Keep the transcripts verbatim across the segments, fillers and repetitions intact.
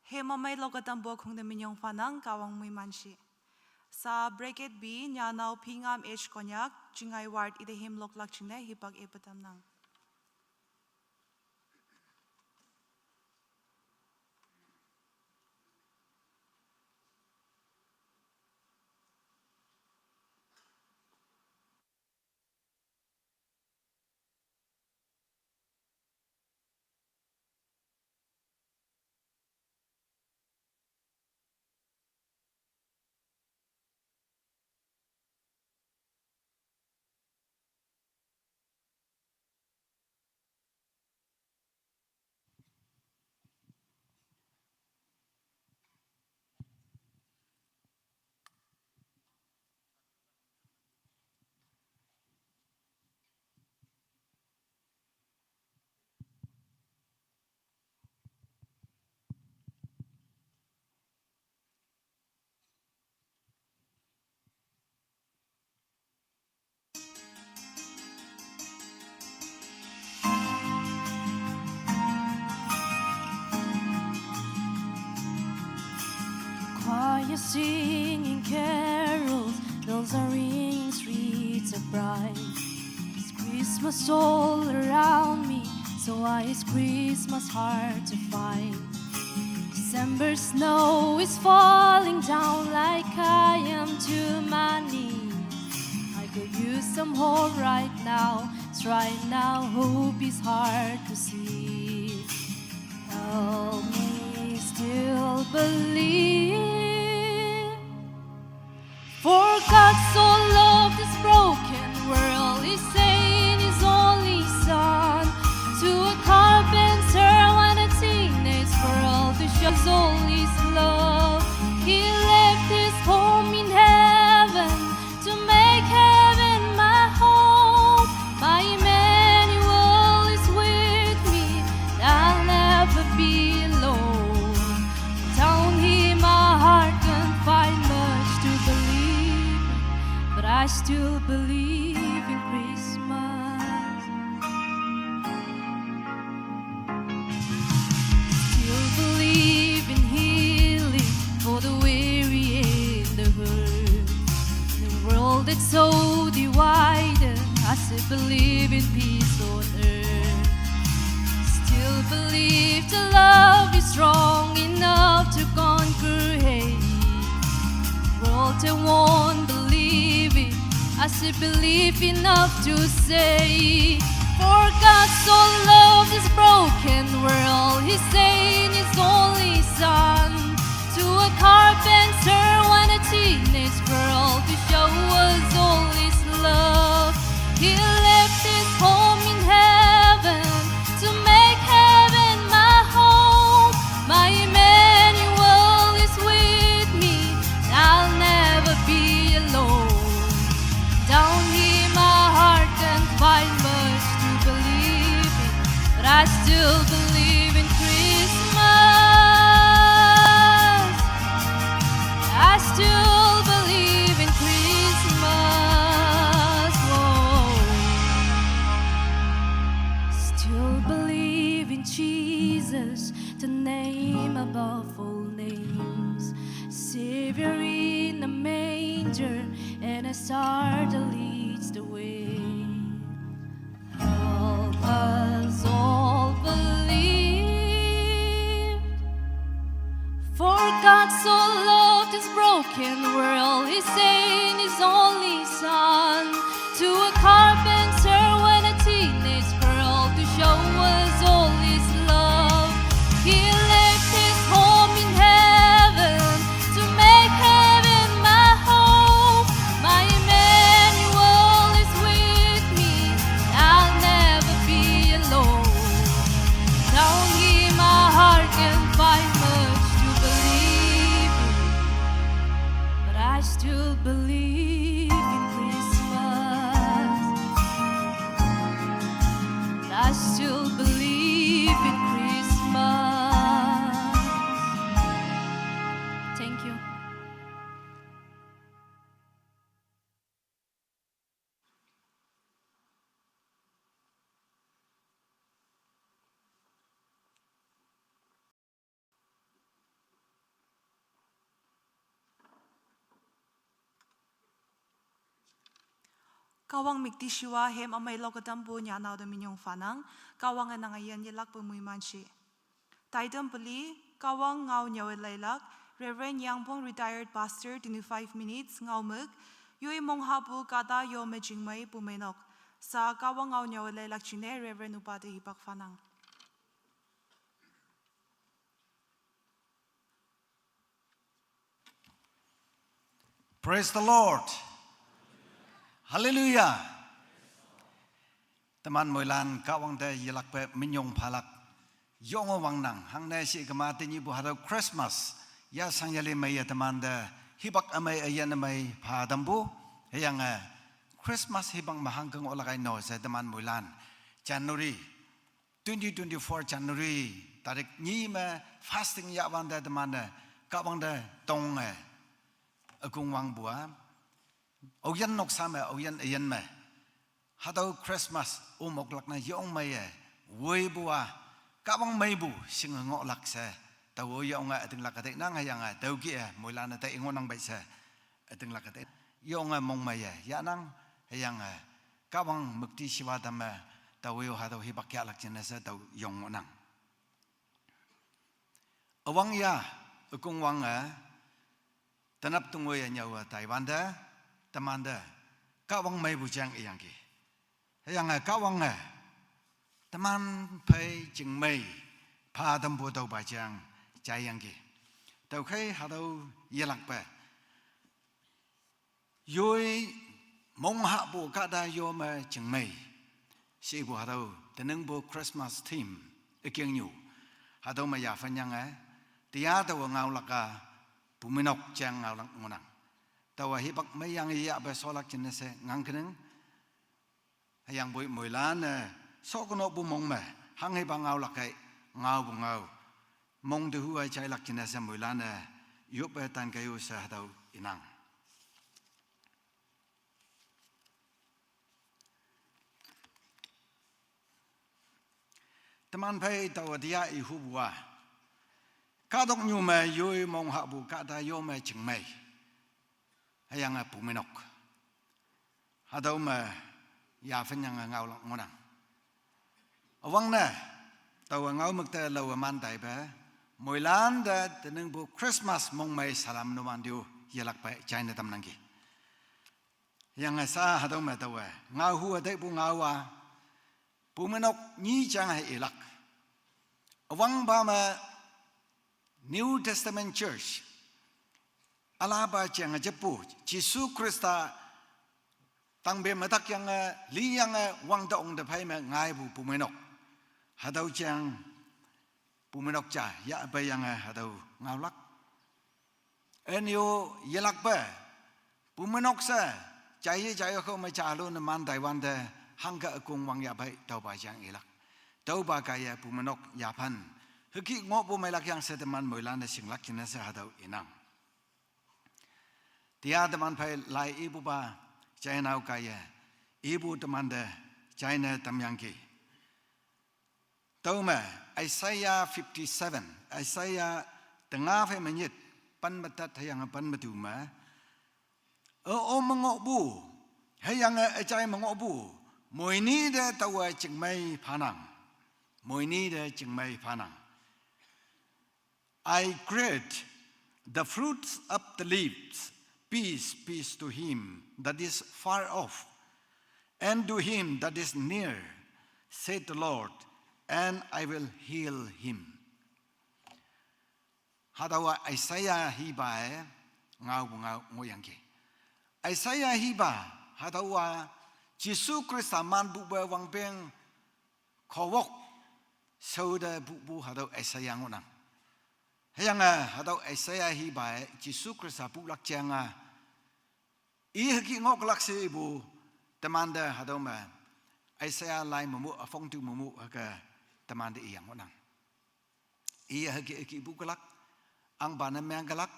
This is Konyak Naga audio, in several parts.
Hem amai lok atambo khungde minyong fanang, Kahwang muiman shi. Sa bracket B, nya nao phingam age Konyak, Chingai ward ide hem loklak chingne hipak e patamnang. Choir singing carols, bells are ringing, streets are bright. It's Christmas all around me, so why is Christmas hard to find? December snow is falling down like I am to my knees. I could use some hope right now, it's right now hope is hard to see. Help me still believe. For God so loved this broken world, he sent his only son to a carpenter and a teenage girl to show his only love. He left his home in heaven to make heaven my home. My Emmanuel is with me, and I'll never be alone. Down here my heart can't find much to believe in, but I still believe in Christmas. Still believe in healing for the weary and the hurt. In a world that's so divided, I still believe in peace on earth. Still believe the love is strong enough to conquer hate. World that won't believe it, I still believe enough to say, for God so loved this broken world, he sent his only son to a carpenter and a teenage girl to show us all his love. He left his home in heaven to make heaven my home. My Emmanuel is with me, I'll never be alone. Down here my heart can't find much to believe in, but I still believe in Christmas. I still believe in Christmas. Whoa. Still believe in Jesus, the name above all names. Savior in the manger and a star that leads the way. Help us all believe. For God so loved this broken world, he sent his only son to a carpenter and a teenage girl to show us all his love. He left his home in heaven to make heaven my home. My Emmanuel is with me, I'll never be alone. Down here my heart can't find much to believe in, but I still believe in Christmas. Kahwang müktishiwa hem amei lok ütampu nyanao te minyong fanang, Kahwange nang üyin yelakpe muimanshi. Taitam peli, Kahwang ngao nyüwe leilak, Reverend Yangpong, retired pastor, twenty-five minutes, ngaomük, yoi monghapu kahta yo me jingmei pumeinok. Sa Kahwang ngao nyüwe leilak jingne Reverend Upa te hipak fanang. Praise the Lord. Hallelujah. Teman moilan Kahwang te yelakpe minyong phalak yonge wangnang. Hangne shi kema tenyihpu hatüo Christmas ya shangyali meiye teman te hipak ümei üyin ümei pha tampu. Hüyange Christmas hipak me hangke ngohlak ai no she teman moilan January twenty twenty-four January tarik nyi me fasting yahwante teman-e Kahwang te tonge ükong wangpu-a, aoyin noksa me, aoyin üyin me, hatüo Christmas omoklak ne yong meiye woipu-a, Kahwang meipu shinge ngohlak she, taowe yonge ütinglak ütingnang hüyange tüokih-e moilan-e tai ngohnang pei she, ütinglak üting yonge mongmeiye yahnang hüyange Kahwang müktishiwa tamme, taowe-o hatüo hipak yahlak jingne she tao yong ngohnang. Üwang ya, ükong wange, tenap tungwe nyüowe taiwante, temante, Kahwang meipu jang iyangki. Hüyange Kahwange, teman phei jingmei, pha tampu tüopa jang, jaiyangki. Tüokhei hatüo yelakpe yoi monghapu kahta yo me jingmei. Shipu hatüo, teningpu Christmas theme, ükengnyu. Hatüo me yaphenyange, tia taowe ngaolak-a, pumeinok jang ngaolak ngohnang. Taowa hipak meiyange yahpe sholak jingne she ngangkenang. Hüyangpoi moilan-e, shokonopu mong me, hanghepa ngaolak kei, ngaopu ngao. Mong te hu-a jailak jingne she moilan-e, yoppe tankei-o she hatüo inang. Teman phei taowe tia ihupu-a, kahtoknyu me yoi monghapu kahta yo me jingmei. Hüyange pumeinok. Hatüo me yaphenyange ngaolak ngohnang. Üwangne, taowe ngaomük te laowe man taipe, moilan te teningpu Christmas mongmei salam numan tüo yelakpe jaine tamnangki. Hüyange sa hatüo me taowe, ngao hu-e teipu ngao-a, pumeinok nyi jang hei ilak. Üwangpa me New Testament Church, ülapa jang jepu, Jesu Khrista tangpe me takyange, liyange, wangte ongte phei me ngaipu pumeinok. Hatüo jang, pumeinok ja, yahpeiyange hatüo ngaolak. Ünyo yelakpe, pumeinok she, jaiye jaiye kho me jalo ne man taiwante, hangke ükong wang yahpei tüopa jang ilak. Tüopa kaiye pumeinok yaphan, hükih ngohpu meilak yang she teman moilan-e shinglak jingne she hatüo inang. Tia teman phei lai ipupa, jainao kaiye, ipu temante, jaine tamyangki. Tüome, Isaiah fifty-seven, Isaiah tenga phei me nyit, pen me tat hüyange pen me tu me. E-o me ngohpu, hüyange üjai me ngohpu, moini te taowe jingmei phanang. Moini te jingmei phanang. I create the fruits of the lips. Peace, peace to him that is far off, and to him that is near, said the Lord, and I will heal him. Hatüowa Isaiah hipawe ngaopu ngao ngohyangki. Isaiah hipa, hatüowa Jesu Khrista manpupe wangpeng khowok shaote pupu hatüo Isaiah ngohnang. Hüyange hatüo Isaiah hipawe Jesu Khrista pulak jange, i hükih ngohlak she ipu, temante hatüo me, Isaiah lai memu, üfong tu memu hüke temante iyang ngohnang. I hükih hükih puklak, ahngpa ne mengkelak,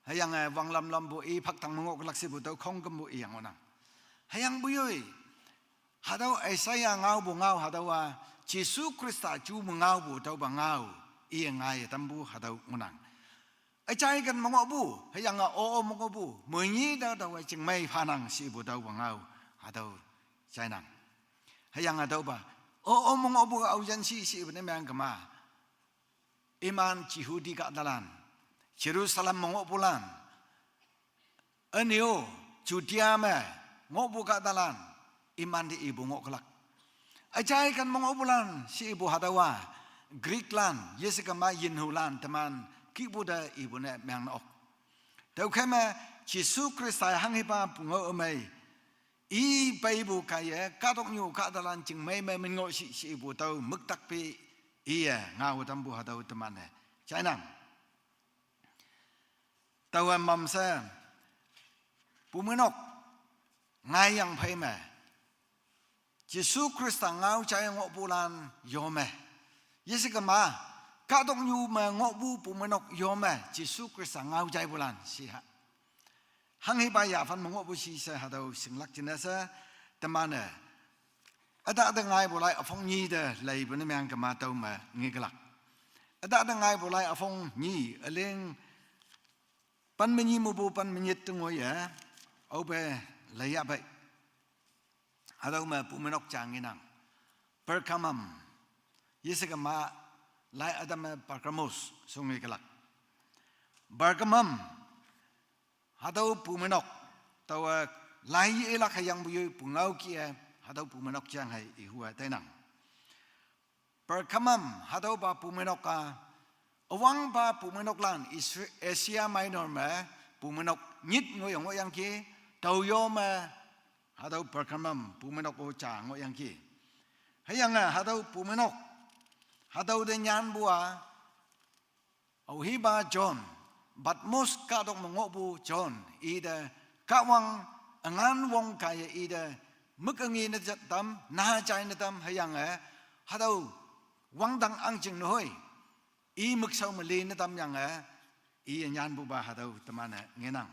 hüyange wanglam lampu i phaktang me ngohlak shepu tüo khongkümpu iyang ngohnang. Hüyangpu yoi, hatüo Isaiah ngaopu ngao hatüowa, Jesu Khrista ju me ngaopu tüopa ngao, iye ngaiye tampu hatüo ngohnang. Üjai ken me ngohpu, hüyange o-o me ngohpu, moini te taowe jingmei phanang shepu tüopa ngao, hatüo jainang. Hüyange tüopa, o, o, me ngohpu aoyin shi, shipu ne meng kema. Iman Jehudi kahtalan, Jerusalem me ngohpulan, ünyo, Judea me ngohpu kahtalan, imante ipu ngohkelak. Üjai ken me ngohpulan, shipu hatüowa, Greeklan, yeshe kema yinhulan, teman, kihpu te ipu ne meng ok. Tüokhei me, Jesu Khrista hanghipa pungao ümei, i peipu kaiye, kahtoknyu kahtalan jingmei me min ngoh shi, shipu tüo müktak pe, iye, ngao tampu hatüo teman-e jainang. Taowe mamshe, pumeinok, ngaiyang phei me, Jesu Khrista ngao jai ngohpulan yome. Yeshe kema, kahtoknyu me ngohpu pumeinok yome, Jesu Khrista ngao jaipulan, shiha. Hanghipa yaphan me ngohpu shi she hatüo shinglak jingne she, teman-e. Ütahte ngaipu lai üpong nyi te leipu ne meng kema tüo me ngekelak. Ütahte ngaipu lai üpong nyi, üling pen me nyi mepu pen me nyit te ngoiye, aope leiyahpei. Hatüo me pumeinok ja ngenang. Pergamum. Yeshe kema lai ütam me Pergamos, shungekelak. Pergamum. Hatüo pumeinok. Taowe lai ye ilak hüyangpu yoi pungao kih-e, hatüo pumeinok jang hei ihu-e tainang. Pergamum, hatüopa pumeinok-a, üwangpa pumeinoklan, Is-, Asia Minor me, pumeinok nyit ngoiye ngohyangki, tao yome, hatüo Pergamum, pumeinok-o ja ngohyangki. Hüyange, hatüo pumeinok, hatüo te nyanpu-a, aohipa John, Patmos kahtok me ngohpu John, ite, Kahwang, üngan wong kaiye ite, mük üngi ne jat tam, na jai ne tam, hüyange, hatüo, wangdang ahngching nehoi, i mükshao me li ne tamyange, iye nyanpupa hatüo teman-e ngenang.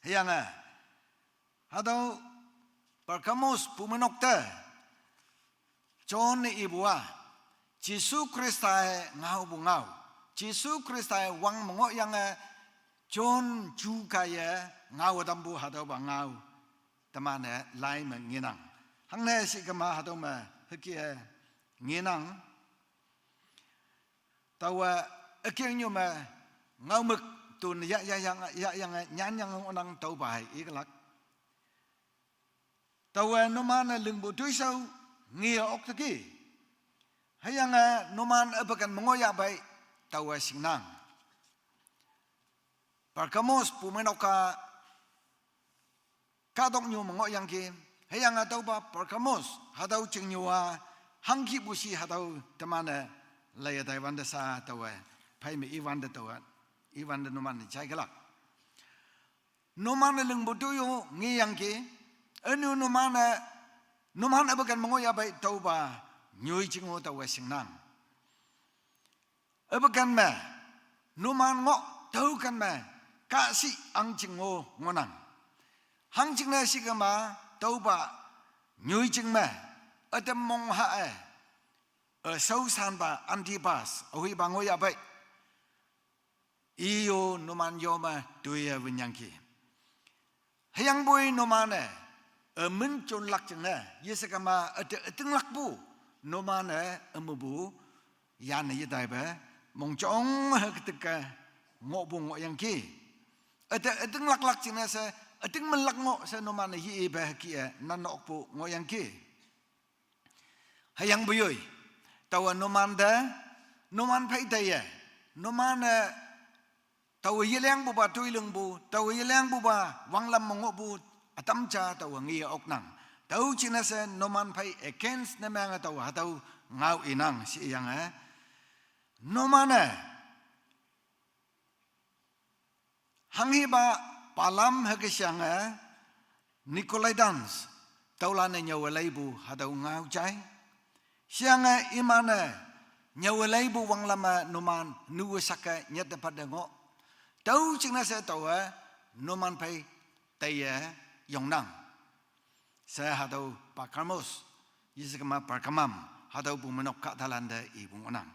Hüyange, hatüo Pergamos pumeinok te, John-e ipu-a, Jesu Khrista-e ngaopu ngao. Jesu Khrista-e wang me ngohyange, John ju kaiye ngao tampu hatüopa ngao. Teman-e lai me ngenang. Hangne shi kema hatüo me hüke ngenang. Taowe, ükengnyu me, ngaomük tun yahyange, yahyange, nyanyange ngohnang tüopa hei ikelak. Taowe numan-e lingpu toishao, nge okteki. Hüyange numan üpeken me ngohyahpei, taowe shingnang. Pergamos pumeinok-a, kahtoknyu me ngohyangki, hüyange tüopa Pergamos, hatüo chingnyu-a, hangkihpu shi hatüo teman-e, leiye taiwante sha taowe, phei me iwante taowe, iwante numan-e jaikelak. Numan-e lingpu toyo ngeyangki, ünyu numan-e, numan üpeken me ngohyahpei tüopa, nyoijing-o taowe shingnang. Üpeken me, numan ngoh tüoken me, kahshih ahngching-o ngohnang. Hangjingne shi kema, tüopa, nyoijing me, ütam mong ha-e, e, shaoshanpa Antipas, aohipa ngohyahpei. Iyo numan yome toiye winyangki. Hüyangpoi numan-e, e, min jonlak jingne, yeshe kema üte ütinglakpu, numan-e, e, mepu, yanne yetaipe, mongjong hüketike, ngohpu ngohyangki. Üte ütinglaklak jingne she, üting melak ngoh she numan-e ye ipe hüke-e, nan okpu ngohyangki. Hüyangpu yoi, taowe numan te, numan phei teiye, numan-e, taowe yelingpupa toi lingpu, taowe yelingpupa wanglam me ngohpu, ütam ja taowe nge oknang. Tüo jingne she numan phei against ne menge taowe hatüo ngao inang shiyange. Numan-e, hanghipa Balaam hüke sheyange, Nicolaitans, tüolan-e nyüowe leipu hatüo ngao jai. Sheyange iman-e, nyüowe leipu wanglam me numan, nuwe sake nyette patte ngoh. Tüo jingne she taowe, numan phei teiye yongnang. She hatüo Pergamos, yeshe kema Pergamum, hatüo pumeinok kahtalante ipu ngohnang.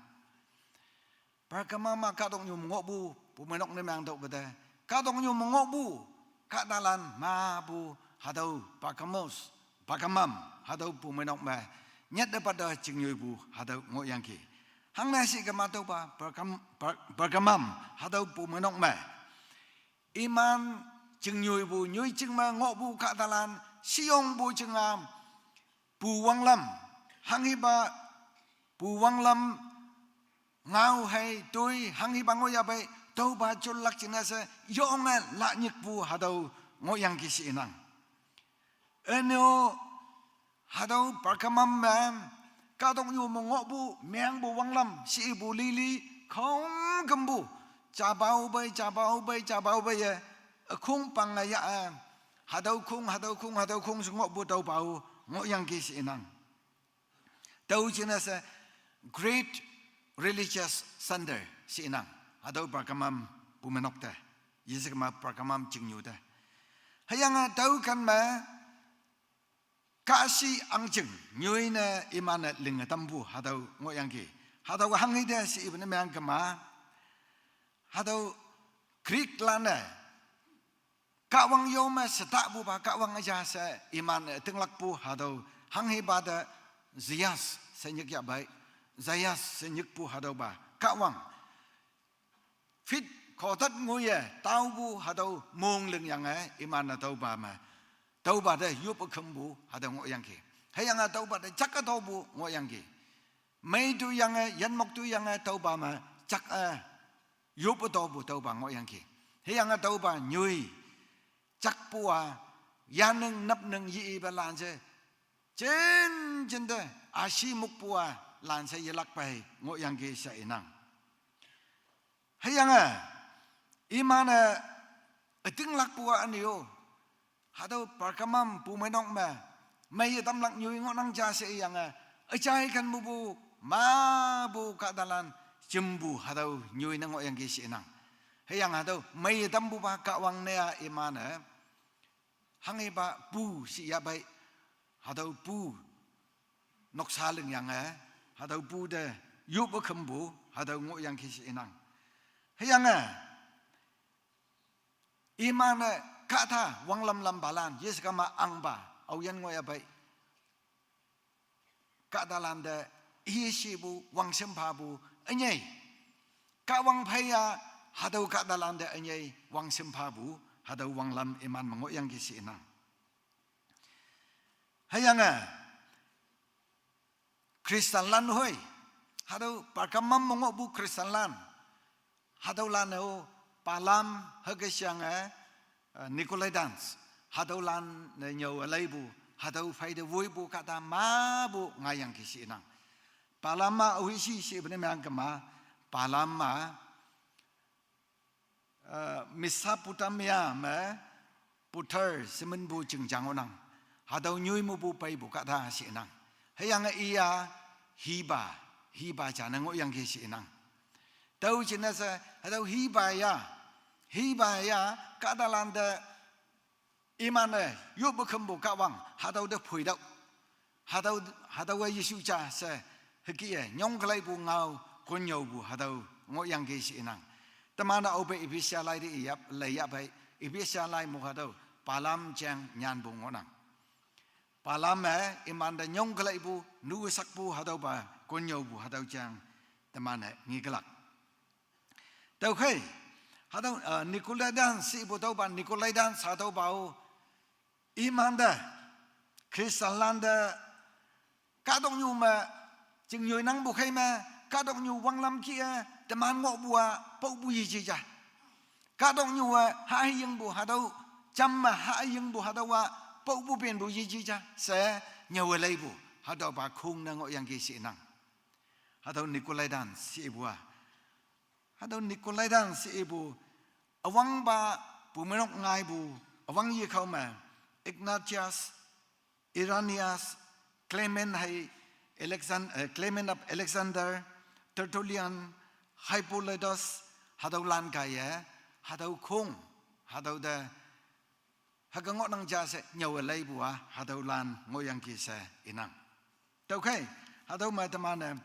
Pergamum-a kahtoknyu me ngohpu, pumeinok ne meng tüoh kete. Kahtoknyu me ngohpu, kahtalan mepu, hatüo Pergamos, Pergamum, hatüo pumeinok me, nyet üpa te chingnyoipu, hatüo ngohyangki. Hangne shi kema tüopa, Pergam-, Per-, Pergamum, hatüo pumeinok me. Iman chingnyoipu, nyoijing me ngohpu kahtalan, shiyongpu jinga, pu wanglam, hanghipa, pu wanglam, ngao hei, toi, hanghipa ngohyapei, tüopa jonlak jingne she, yonge lanyikpu hatüo ngohyangki she inang. Üne-o, hatüo Pergamum me, kahtoknyu me ngohpu, mengpu wanglam, shepu lili, khongkümpu, japao pei, japao pei, japao peiye, ükhong pange ya-e, hatüo khong, hatüo khong, hatüo khong she ngohpu tüopa-o, ngohyangki she inang. Tüo jingne she Great Religious Center she inang. Hatüo Pergamum pumeinok te. Yeshe kema Pergamum chingnyu te. Hüyange tüo ken me kahshih ahngching nyoine iman-e linge tampu hatüo ngohyangki. Hatüo hanghi te she ipu ne meng kema. Hatüo Greeklan-e kahwang yo me shetapupa kahwang üja she iman-e tinglakpu hatüo hanghipa te Zeus she nyik yahpei, Zeus she nyikpu hatüopa kahwang. Feet khotat ngoiye taopu hatüo mong lingyange iman-e tüopa me. Tüopa te yop ükümpu hatüo ngohyangki. Hüyange tüopa te jak-e topu ngohyangki. Mei toyange, yinmok toyange tüopa me jak-e yop-e topu tüopa ngohyangki. Hüyange tüopa nyoi jakpu-a, yaning napning ye-ipe lan she, jinjin te, ashi mokpu-a, lan she yelakpe ngohyangki she inang. Hüyange, iman-e, ütinglakpu-a üne-o, hatüo Pergamum pumeinok me, meiye tamlak nyoi ngohnang ja she iyange, üjai ken mepu, mapu kahtalan, jimpu hatüo nyoi ne ngohyangki she inang. Hüyange hatüo, meiye tampupa kahwang ne-a iman-e, hanghipa pu she yahpei, hatüo pu, noksa lingyange, hatüo pu te, yop-e ükümpu, hatüo ngohyangki she inang. Hüyange, iman-e kahta wanglam lampalan, yeshe kema ahngpa, aoyin ngohyapei. Kahtalan te, yeshepu, wangshim phapu, ünyei. Kahwang phei-a, hatüo kahtalan te ünyei, wangshim phapu, hatüo wanglam iman me ngohyangki she inang. Hüyange, Christianlan hoi, hatüo Pergamum me ngohpu Christianlan, hatüolan-e-o Balaam hüke shange, eh, Nicolaitans, hatüolan-e nyüo üleipu, hatüo phei te woipu kahta mapu ngaiyangki she inang. Balaam-a aohi shi shepu ne meng kema, Balaam-a, eh, Mesopotamia me Pothar she minpu jingjang ngohnang. Hatüo nyoi mepu peipu kahta she inang. Hüyange iya hipa, hipa ja ne ngohyangki she inang. Tüo jingne she, hatüo hipa ya, hipa ya, kahtalan te iman-e, yop-e ükümpu kahwang, hatüo te phoitüoh. Hatüo, hatüowe Jesu ja she, hüke-e, nyongkeleipu ngao, konnyüopu, hatüo, ngohyangki she inang. Teman-e aope Ephesia lai te iyap, leiyahpei, Ephesia lai mo hatüo, Balaam jeng nyanpu ngohnang. Balaam-e, imante nyongkeleipu, nu sakpu hatüopa, konnyüopu hatüo jeng, teman-e ngekelak. Tüokhei, hatüo, eh, Nicolaitans shepu tüopa, Nicolaitans hatüopa-o, imante, Christianlan te, kahtoknyu me, chingnyoi nangpu khei me, kahtoknyu wanglam kih-e, teman ngohpu-a, paopu yeji ja. Kahtoknyu-e, hayingpu hatüo, jam me hayingpu hatüowa, paopu penpu yeji ja, she, nyüowe leipu, hatüopa khong ne ngohyangki she inang. Hatüo Nicolaitans shepu-a. Hatüo Nicolaitans shepu, üwangpa pumeinok ngaipu, üwang yekhao me, Ignatius, Irenaeus, Clement hei, Alexan-, eh, Clement of Alexander, Tertullian, Hippolytus, hatüolan kaiye, hatüo khong, hatüo te, hüke ngohnang ja she nyüowe leipu-a, hatüolan ngohyangki she inang. Tüokhei, hatüo me teman-e,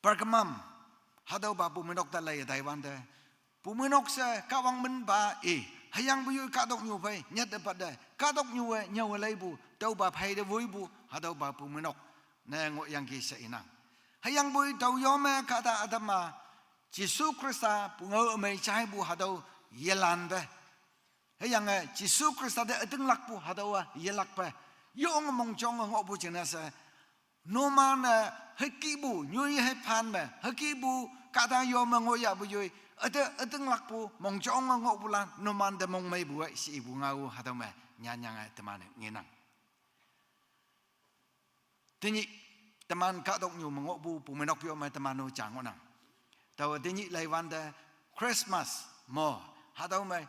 Pergamum, hatüopa pumeinok te leiye taiwante, pumeinok she kahwang minpa i, Hüyangpoi yoi kahtoknyu phei nyet üpat te, kahtoknyu-e nyüo leipu, tüopa phei te woipu, hatüopa pumeinok ne ngohyangki she inang. Hüyangpoi tao yome kahta ütam-a, Jesu Khrista pungao ümei jaipu hatüo yelan te, hüyange Jesu Khrista te ütinglakpu hatüowa yelakpe, yonge mongjonge ngohpu jingne she, numan-e hükihpu nyoi hei phan me hükihpu kahta yome ngohyahpu yoi, üte ütinglakpu mongjonge ngohpulan numan te mongmeipu-e she ipu ngao hatüo me nyanyange teman-e ngenang. Tenyih teman kahtoknyu me ngohpu pumeinok yome teman-o ja ngohnang. Taowe tenyih leiwante Christmas mo, hatüo me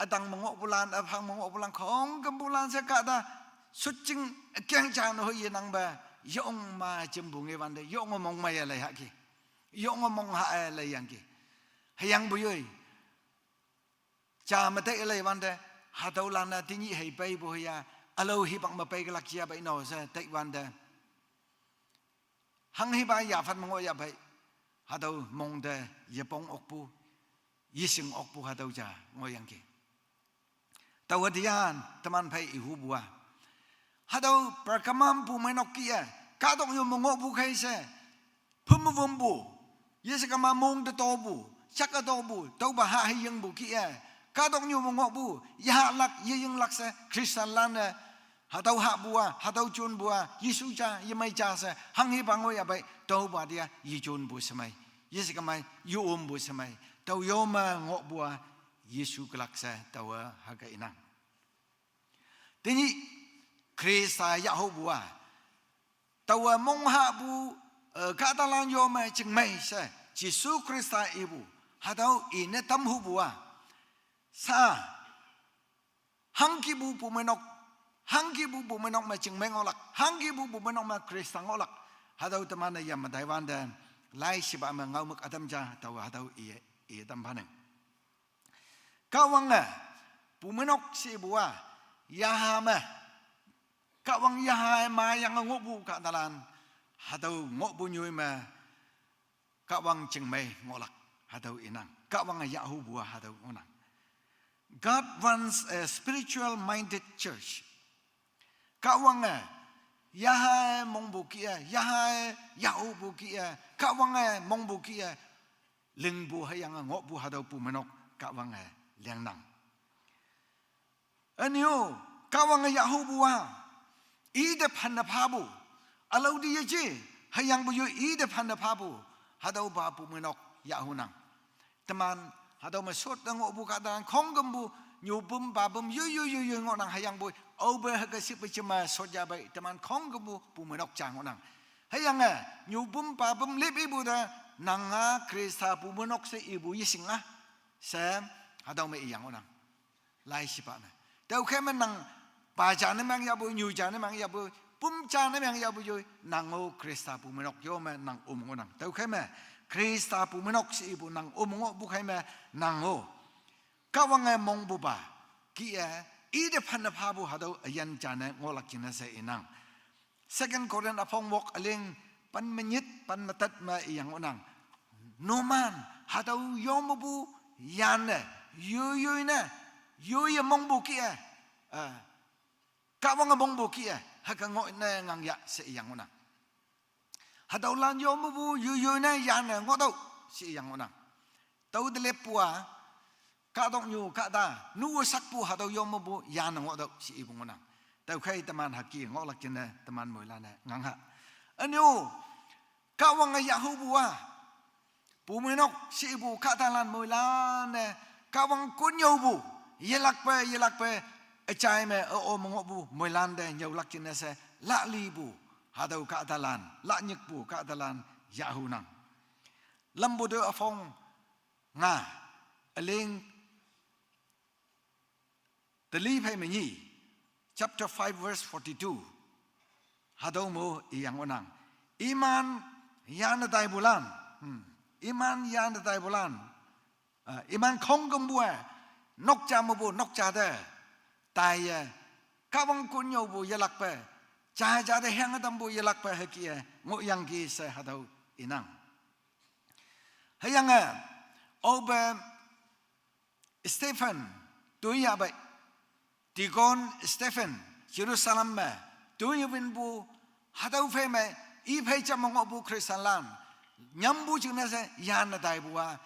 ütang me ngohpulan, üphang me ngohpulan, khongkümpulan she kahta shotjing ükeng ja no yenangpe, yonge ma jimpu ngewante yonge mongmeiye lei hahki, yonge mong ha-e leiyangki. Hüyangpoi yoi ja me tei leiwante, hatüolan-e tenyih hei peipu hüya, ülao hipak me peikelak ja pei no she teiwante, hanghipa yaphan me ngohyah pei, hatüo mong te yepong okpu, yeshing okpu hatüo ja ngohyangki. Taowe tian teman phei ihupu-a, hatüo Pergamum pumeinok kih-e, kahtoknyu me ngohpu khei she, phüm me wümpu, yeshekama mong te topu, shak-e topu, tüopa ha hei yingpu kih-e, kahtoknyu me ngohpu, yehahlak yeyinglak she Christianlan-e, hatüo hahpu-a, hatüo jonpu-a, Jesu ja yemei ja she hanghipa ngohyah pei, tüopa te-a yejonpu shemei, yeshekama yeompu shemei, tao yome ngohpu-a, Jesu kelak she taowe hüke inang. Tenyih Khrista yahhupu-a, taowe monghahpu, eh, kahtalan yome chingmei she, Jesu Khrista ipu, hatüo ine tamhupu-a, sa, hangkipu pumeinok, hangkipu pumeinok me chingmei ngohlak, hangkipu pumeinok me Khrista ngohlak, hatüo teman-e yam me taiwante, laishipa me ngaomük ütam ja taowe hatüo i, i tam phanang. Kahwange pumeinok shepu-a, yaha me, Kahwang yaha-e mayange ngohpu kahtalan, hatüo ngohpu nyoi me, Kahwang chingmei ngohlak, hatüo inang. Kahwange yahhupu-a hatüo ngohnang. God wants a spiritual minded church. Kahwange yaha-e mongpu kih-e, yaha-e yahhupu kih-e, Kahwange mongpu kih-e, lingpu hüyange ngohpu hatüo pumeinok Kahwange lingnang. Ünyo, Kahwange yahhupu-a, i te phanne phapu, ülao te yeje, hüyangpoi yoi i te phanne phapu, hatüopa pumeinok yahhunang. Teman hatüo me shot te ngohpu kahtalan khongkümpu, nyupüm papüm yoi yoi yoi yoi ngohnang, hüyangpoi aope hüke shippe jeme shot ja pei teman khongkümpu pumeinok ja ngohnang. Hüyange nyupüm papüm lip ipu te, nang-a Khrista pumeinok she ipu yeshing-a she, hatüo me iyang ngohnang. Laishipa me, tüokhei me nang pa ja ne meng yahpu, nyu ja ne meng yahpu, püm ja ne meng yahpu yoi, nang-o Khrista pumeinok yome nang üm ngohnang. Tüokhei me Khrista pumeinok she ipu nang üm ngohpu khei me, nang-o Kahwange mongpupa kih-e, i te phanne phapu hatüo üyin ja ne ngohlak jingne she inang. Second Corinth üpong wok üleng pen me nyit pen me tet me iyang ngohnang. Numan hatüo yomepu yanne, yoi yoi ne, yoiye mongpu kih-e, eh, Kahwange mongpu kih-e hüke ngoh ne ngang ya she iyang ngohnang. Hatüolan yomepu yoi yoi ne yanne ngohtüoh she iyang ngohnang. Tüo te leppu-a, kahtoknyu kahta nu sakpu hatüo yomepu yanne ngohtüoh she ipu ngohnang. Tüokhei teman hüke ngohlak jingne teman moilan-e ngang ha. Ünyo, Kahwange yahhupu-a, pumeinok she ipu kahtalan moilan-e, Kahwang konnyüopu, yelakpe yelakpe, üjai me üo me ngohpu moilan te nyüolak jingne she, lahlipu hatüo kahtalan, lahnyikpu kahtalan yahhunang. Lampu te üpong nga, üleng teli phei me nyi, chapter five verse forty-two. Hatüo mo iyang ngohnang. Iman yanne taipulan, hmm, iman yanne taipulan, ah, iman khongkümpu-e, nok ja mepu nok ja te taiye, Kahwang konnyüopu yelakpe, ja ja te hüyange tampu yelakpe hüke-e ngohyangki she hatüo inang. Hüyange aope Stephen Tui yahpei, Deacon Stephen, Jerusalem me, tui winpu, hatüo phei me, i phei jam me ngohpu Christianlan, nyampu jingne she, yanne taipu-a,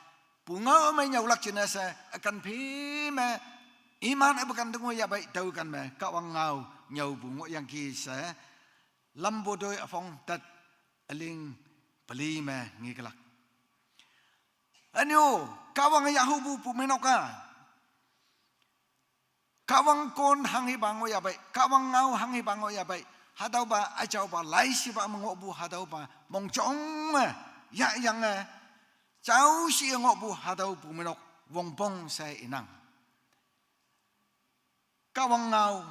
pungao me nyüolak jingne she, ükan phi me, iman üpu kan te ngoh yahpei, tüo kan me, Kahwang ngao, nyüopu ngohyangki she, Lampu toi üpong tat üling peli me ngekelak. Ünyu, Kahwange yahhupu pumeinok-a, Kahwang kon hanghipa ngoh yahpei, Kahwang ngao hanghipa ngoh yahpei, hatüopa üjaopa laishipa me ngohpu hatüopa mongjong me, yahyange, jao shi ngohpu hatüo pumeinok, wongpong she inang. Kahwang ngao,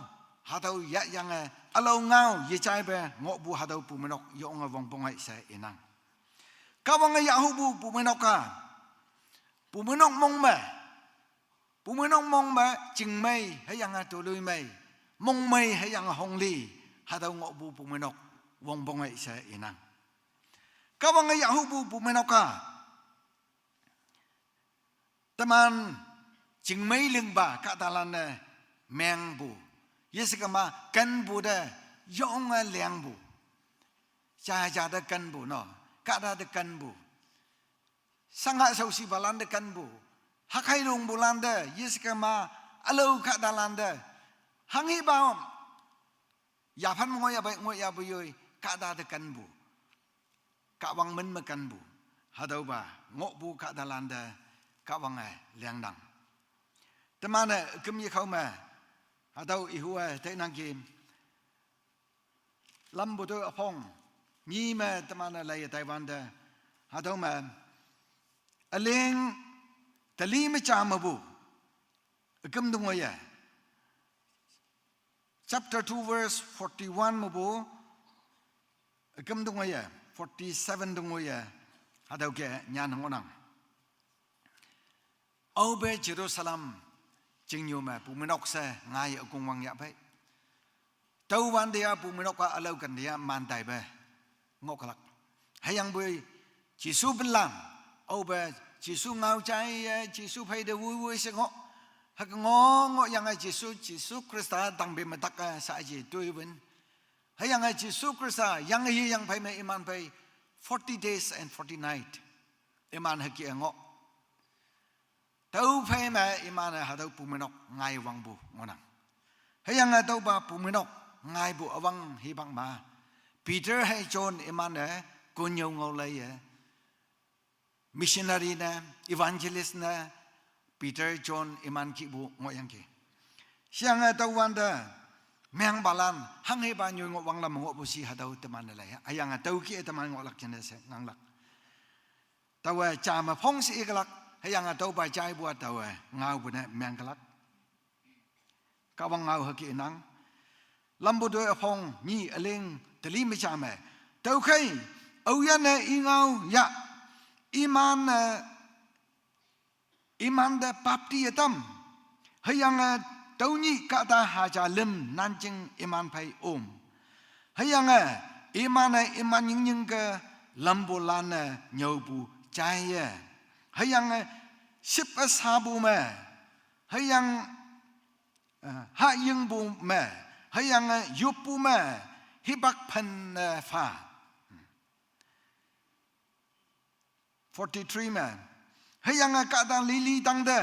hatüo yahyange, ülao ngao, yejaipe ngohpu hatüo pumeinok, yonge wongpong ei she inang. Kahwange yahhupu pumeinok-a, pumeinok mong me, pumeinok mong me, chingmei, hüyange toloimei, mongmei, hüyange hongli, hatüo ngohpu pumeinok, wongpong ei she inang. Kahwange yahhupu pumeinok-a, teman chingmei lingpa kahtalan-e mengpu. Yeshekema kenpu te, yonge lengpu. Jaja te kenpu no, kahta te kenpu. Sanga shaoshipalan te kenpu. Hakhei longpulan te, yeshekema, ülao kahtalan te. Hanghipa yaphan me ngoh yahpei, ngoh yahpu yoi, kahta te kenpu. Kahwang min me kenpu. Hatüopa, ngohpu kahtalan te, Kahwange lengnang. Teman-e, üküm yekhao me, hatüo ihu-e, teinangki, Lampu toi üpong, nyi me teman-e laiye taiwante, hatüo me, üling, teli me ja mepu, üküm te ngoiye. Chapter two verse forty-one mepu, üküm te ngoiye, forty-seven te ngoiye, hatüo ke nyan ngohnang. Aope Jerusalem chingnyu me pumeinok she ngai ükongwang yahpei. Tüowante-a pumeinok-a ülao kante-a man taipe ngohkelak. Hüyangpoi Jesu pinlan, aope Jesu ngao jaiye, Jesu phei te woiwoi she ngoh. Hüke ngoh ngohyange Jesu, Jesu Khrista tangpe me tak-e shaaji toi win. Hüyange Jesu Khrista yang yeyang phei me iman phei forty days and forty night. Iman hüke ngoh. Tüo phei me iman-e hatüo pumeinok ngai wangpu ngohnang. Hüyange tüopa pumeinok ngaipu üwang hipak ma, Peter hei John iman-e konnyüo ngao leiye. Missionary ne, evangelist ne, Peter, John iman kihpu ngohyangki. Sheyange tüowante, mengpalan, hanghepa nyoi ngoh wanglam ngohpu shi hatüo teman-e lei. Hüyange tüo kih-e teman ngohlak jingne she nganglak. Taowe ja me phong she ikelak, hüyange tüopa jaipu-a taowe ngaopu ne mengkelak. Kahwang ngao hüke inang. Lampu toi üpong nyi üling teli me ja me. Tüokhei, aoyinne i ngao yah, iman-e, imante bapti yetam. Hüyange tüonyih kahta haja lüm nanjing iman phei om. Hüyange iman-e iman nyingnyingke lampulan-e nyüopu jaiye. Hüyange shippe shapu me. Hüyange, eh, hayingpu me. Hüyange yoppu me. Hipak phenne pha. Forty-three me. Hüyange kahta lili tangte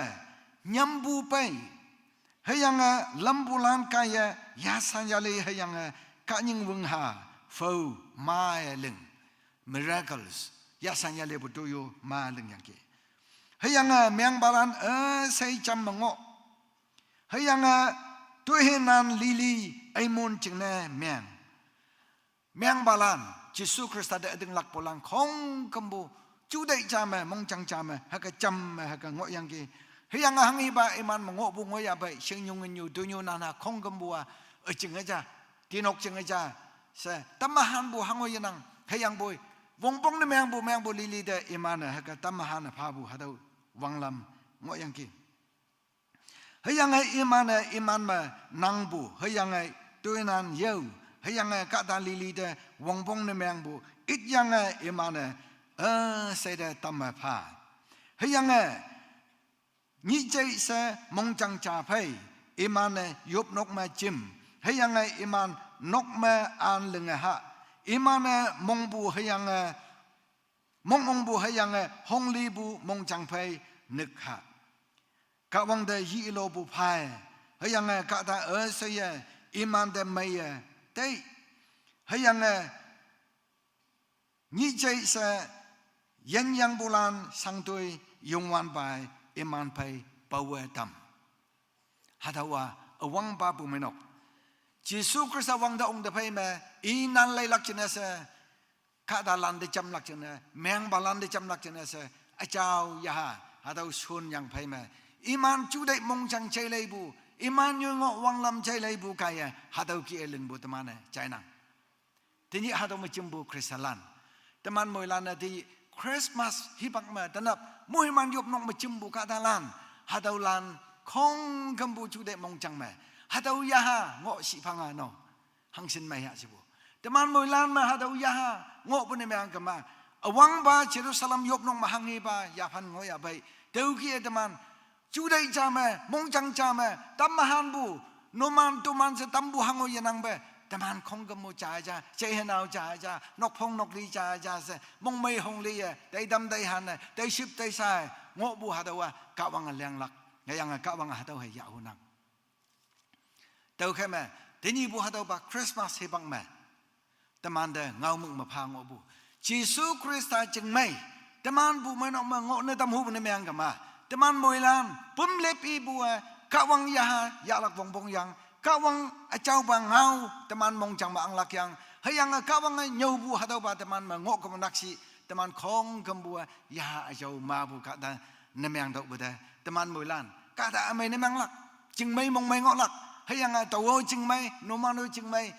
nyampu pei. Hüyange lampulan kaiye yasan yale hüyange kahnying wüngha phao ma-e ling. Miracles. Yasan yalepu toyo ma lingyangki. Hüyange mengpalan üshei jam me ngoh. Hüyange toihinan lili eimon jingne meng. Mengpalan, Jesu Khrista te ütinglakpulan khongkümpu, juteih ja me, mongjang ja me, hüke jam me, hüke ngohyangki. Hüyange hanghipa iman me ngohpu ngohyahpei, shingnyu nginyu, toinyu nana khongkümpu-a, üjing üja, tinok jing üja, she, tamahanpu hango yenang, hüyangpoi, wongpong ne mengpu, mengpu lili te iman-e, hüke tamahan-e phapu, hatüo wanglam ngohyangki. Hüyange iman-e iman me nangpu, hüyange toinan yao, hüyange kahta lili te wongpong ne mengpu, ityange iman-e, eh, üshei te tamme pha. Hüyange Nyihjei she mongjang ja phei, iman-e yopnok me jim, hüyange iman nok me an linge ha, iman-e mongpu hüyange mong ongpu hüyange honglipu mongjang phei nük ha. Kahwang te yilopu phei, hüyange kahta üsheiye iman te meiye tei, hüyange nyihjei she yenyangpulan shangtoi Youngwanpawe iman phei paowe tam. Hatüowa üwangpa pumeinok, Jesu Khrista wangte ongte phei me, inan leilak jingne she, kahtalan te jamlak jingne, mengpalan te jamlak jingne she, üjao yaha hatüo shonyang phei me, iman juteih mongjang jeileipu, iman nyoi ngoh wanglam jeileipu kaiye hatüo kih-e lingpu teman-e jainang. Tenyih hatüo me jimpu Khristalan, teman moilan-e tenyih Christmas hipak me tenap moiman yopnok me jimpu kahtalan, hatüolan khongkümpu juteih mongjang me, hatüo yaha ngoh shiphanga no, hangshin meiha shepu. Teman moilan me hatüo yaha ngohpu ne meang kema, üwangpa Jerusalem yopnok me hanghepa yaphan ngohyahpei, tüokih-e teman juteih ja me, mongjang ja me, tam mehanpu, numan toman she tampu hango yenangpe, teman khongkümpu ja ja, jeihenao ja ja, nokphong nokli ja ja she mongmei hongliye teitam teihan-e, teiship teisha-e ngohpu hatüowa Kahwange lenglak, hüyange Kahwange hatüo hei yahhunang. Tüokhei me, tenyihpu hatüopa Christmas hipak me, temante ngaomük me pha ngohpu, Jesu Khrista chingmei, teman pumeinok me ngohne tamhupu ne meang kema, teman moilan pümlep ipu-e, Kahwang yaha yahlak wongpongyang, Kahwang üjaopa ngao teman mongjang me anglakyang, hüyange Kahwange nyüopu hatüopa teman me ngoh kümnakshi, teman khongkümpu-e yaha üjao mepu kahta ne meang tüohpu te, teman moilan kahta ümei ne meanglak, chingmei mongmei ngohlak, hüyange taowe chingmei, numan-o chingmei,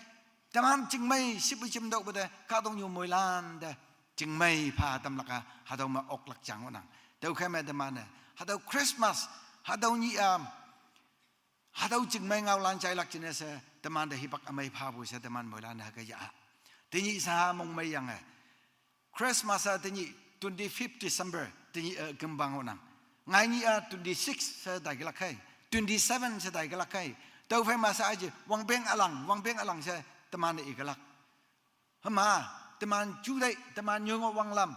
teman chingmei shipu jim tüohpu te, kahtoknyu moilan te chingmei pha tamlak-a hatüo me oklak ja ngohnang. Tüokhei me teman-e hatüo Christmas, hatüo nyih-a, hatüo chingmei ngaolan jailak jingne she temante hipak ümei phapu she teman moilan-e hüke yah-a. Tenyih sha mongmeiyange, Christmas-a tenyih twenty-fifth December tenyih-e kümpa ngohnang. Ngainyih-a twenty-six she taikelak khei, twenty-seven she taikelak khei. Tüophei ma sha aji wangpeng ülang, wangpeng ülang she teman-e ikelak. Hüma, teman juteih, teman nyoi ngoh wanglam,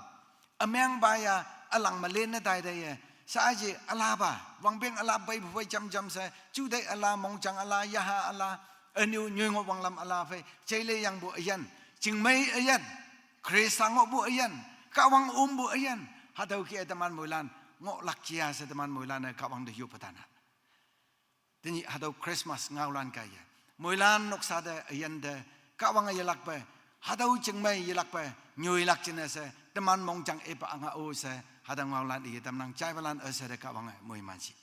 ümengpa ya, ülang me lenne tai teiye, sha aji ülapa, wangpeng üla peipu phei jam jam she, juteih üla, mongjang üla, yaha üla, ünyu nyoi ngoh wanglam üla phei jeileyangpu üyin, chingmei üyin, Khrista ngohpu üyin, Kahwang ompu üyin, hatüo kih-e teman moilan ngohlak ja she teman moilan-e Kahwang te yoppe tan-a. Tenyih hatüo Christmas ngaolan kaiye, moilan noksa te üyin te, Kahwange yelakpe, hatüo chingmei yelakpe nyoilak jingne she teman mongjang ipa nga-o she hatüo ngaolan iye tamnang. Jaipalan üshei te Kahwange moiman shi.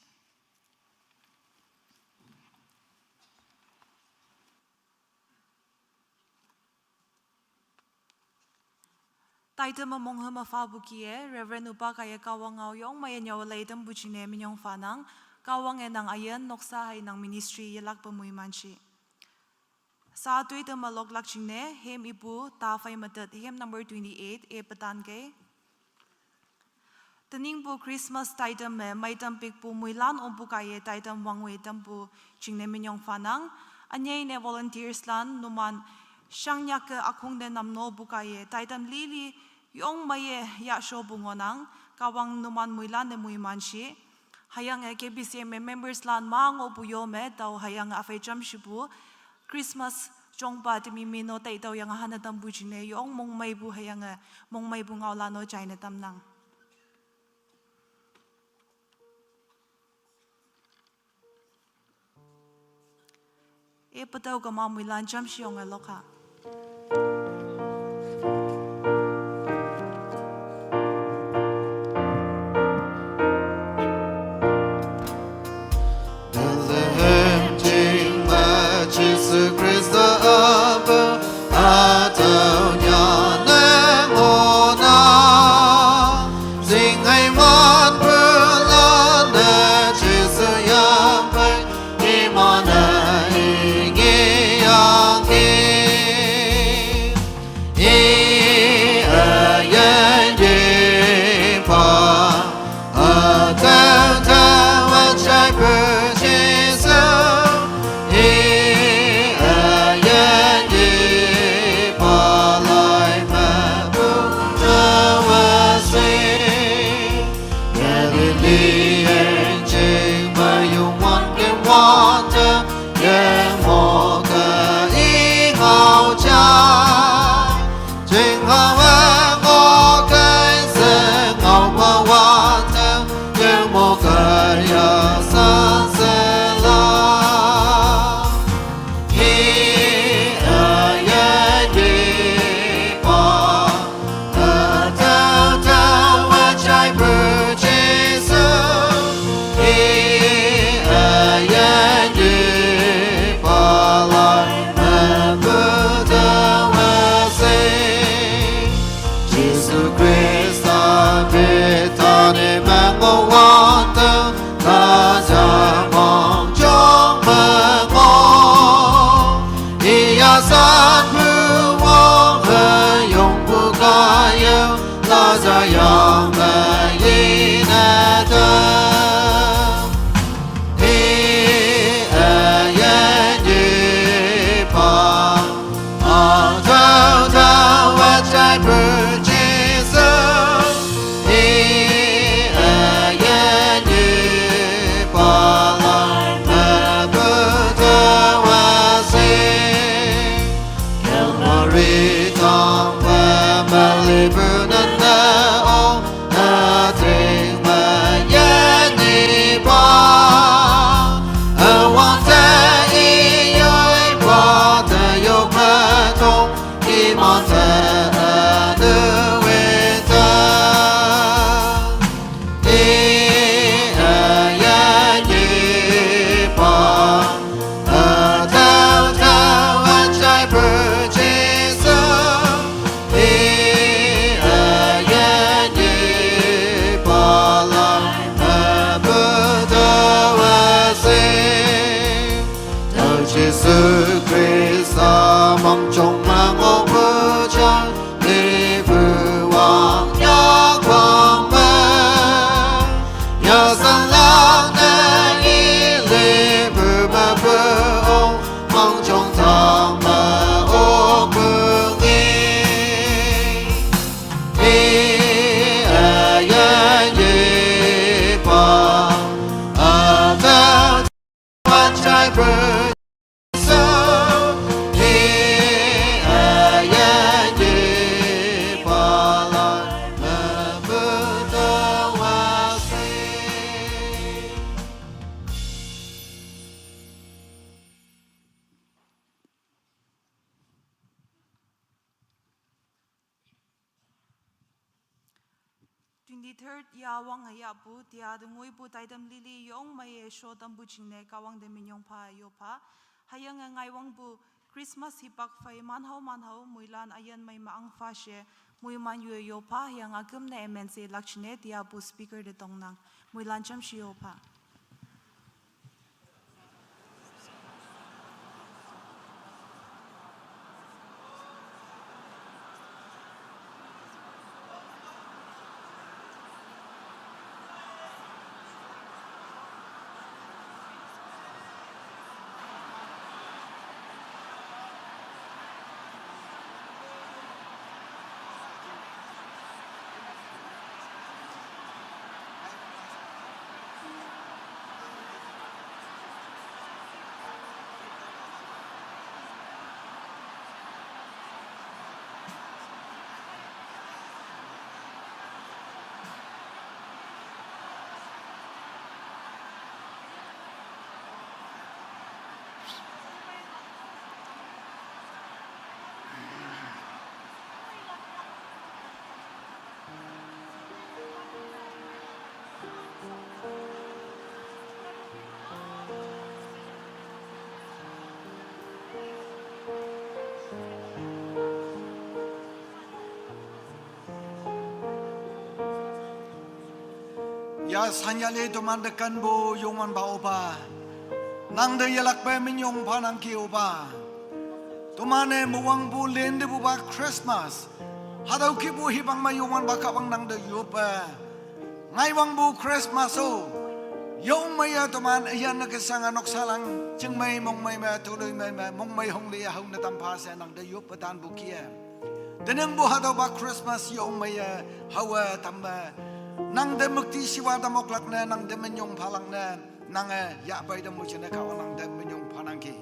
Taitam me monghe me phapu kih-e, Reverend Üpa kaiye Kahwang ngao yong meiye nyüo lei tampu jingne minyong phanang. Kahwange nang üyin, noksa hei nang ministry yelakpe moiman shi. Sha toi te me loklak jingne hymn ipu taphei me tet, hymn number twenty-eight, ipetan kei. Teningpu Christmas taitam me meitam pikpu moilan ongpu kaiye taitam wangwe tampu jingne minyong phanang. Ünyei ne volunteers lan numan shangnyak-e ükhong te namnopu kaiye taitam lili yong meiye yashopu ngohnang. Kahwang numan moilan-e moiman shi. Hüyange K B C M members lan ma ngohpu yo me tao hüyange üphei jamshipu Christmas jongpa temi me no tai tao yange hanne tampu jingne yong mongmeipu hüyange mongmeipu ngaolan-o jaine tamnang. Ipe tüo kema moilan jamshi yonge lokha. Bethlehem jing me Jesu Khrista ape, hatüo nyanne ngohnang. Zinghei manpulan-e Jesu yangpei, iman-e ingyangki. 眼睛没有望的我的眼，我可以好家。正好啊，我跟神熬过我的眼，我可要上色了。一二一一八。Twenty-third ya wang ya pu tia de ngui pu tai dam lili yong mai ye sho dam bu jing ne kawang de minyong pha yo pha. Hayang ngai wang bu Christmas hipak fai man hau man hau muilan ayan mai ma ang pha she mui man yo yo pha hayang agum ne M N C lak chine tia bu speaker de tong nang muilan cham shi yo pha. Ya sanyali tuman dekan bu yungman ba oba. Nang de yelak be minyong pa nang ki oba. Tumane muwang bu len de bu ba Christmas. Hadau ki bu hibang ma yungman ba kabang nang de yup be. Ngai wang bu Christmas o. Yong maya tuman ayan na kesang anok salang. Ching mai mong mai ma tului mai ma mong mai hong li hau na tam pa se nang de yup be tan bu kia. Teneng bu hadau ba Christmas yong maya hawa tam ba. Nang te müktishiwa tam oklak ne, nang te minyong phalak ne, nang e yahpei tam mujing ne Kahwang nang te minyong phanangki.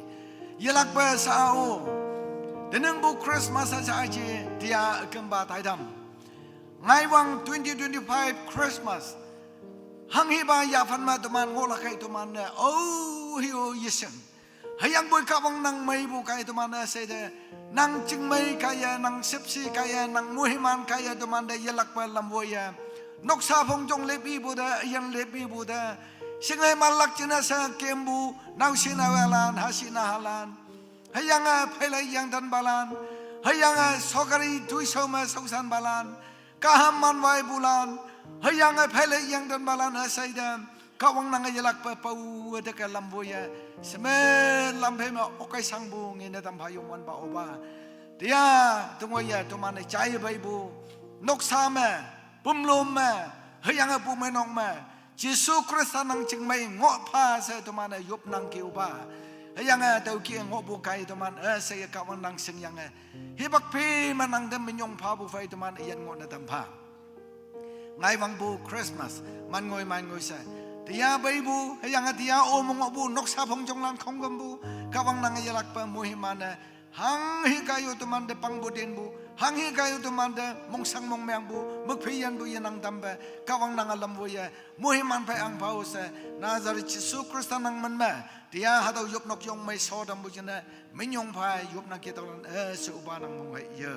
Yelakpe sa-o. Teningpu Christmas a sa aji, tia ükümpa taitam. Ngaiwang twenty twenty-five Christmas. Hanghipa yaphan me teman ngohlak kei teman ne, o, hio yeshing. Hüyangpoi Kahwang nang meipu kaiye teman üshei te, nang chingmei kaiye, nang shüpshe kaiye, nang moiman kaiye teman te yelakpe lam woiye. Noksa phongjong lepipu te, üyin lepipu te. Shinge malak jingne she kempu, naoshe naoyalan, hashi nahalan. Hüyange pheilei yangtanpalan. Hüyange sokari toishao me shaoshanpalan. Kaham manwaipulan, hüyange pheilei yangtanpalan üshei te, Kahwang nange yelakpe pao-e teke lam woiye, sheme lam phei me okkei shangpu ngene tampha Youngwanpa opa. Tia, tengoiye teman-e jaiye peipu, noksa me, pümlom me, hüyange pumeinok me, Jesu Khrista nang chingmei ngoh pha she teman-e yopnangki opa. Hüyange tüoki ngohpu kaiye teman üsheiye Kahwang nang shingyange, hipak phi me nang te minyong phapu phei teman üyin ngohne tampha. Ngaiwangpu Christmas, man ngoi man ngoi she. Tia peipu, hüyange tia o me ngohpu, noksa phongjonglan khongkümpu, Kahwang nange yelakpe moiman-e, hanghe kaiye teman te pangpu tinpu, hanghe kaiye teman te mongshang mongmengpu, mükphi yanpu yenang tampe, Kahwang nange lam woiye, moiman phei ahngpha-o she, Nazareth Jesu Khrista nang min me, tia hatüo yopnok yong mei sho tampu jingne, minyong phei yopnangki tüolan üshei opa nang mong hei yo.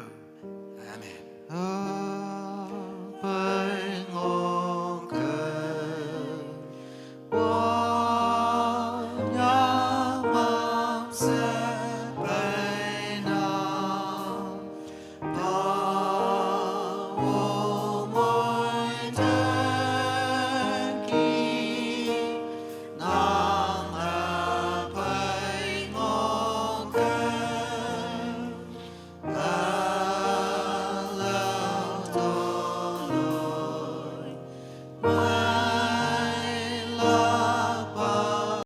Amen. Pei ngo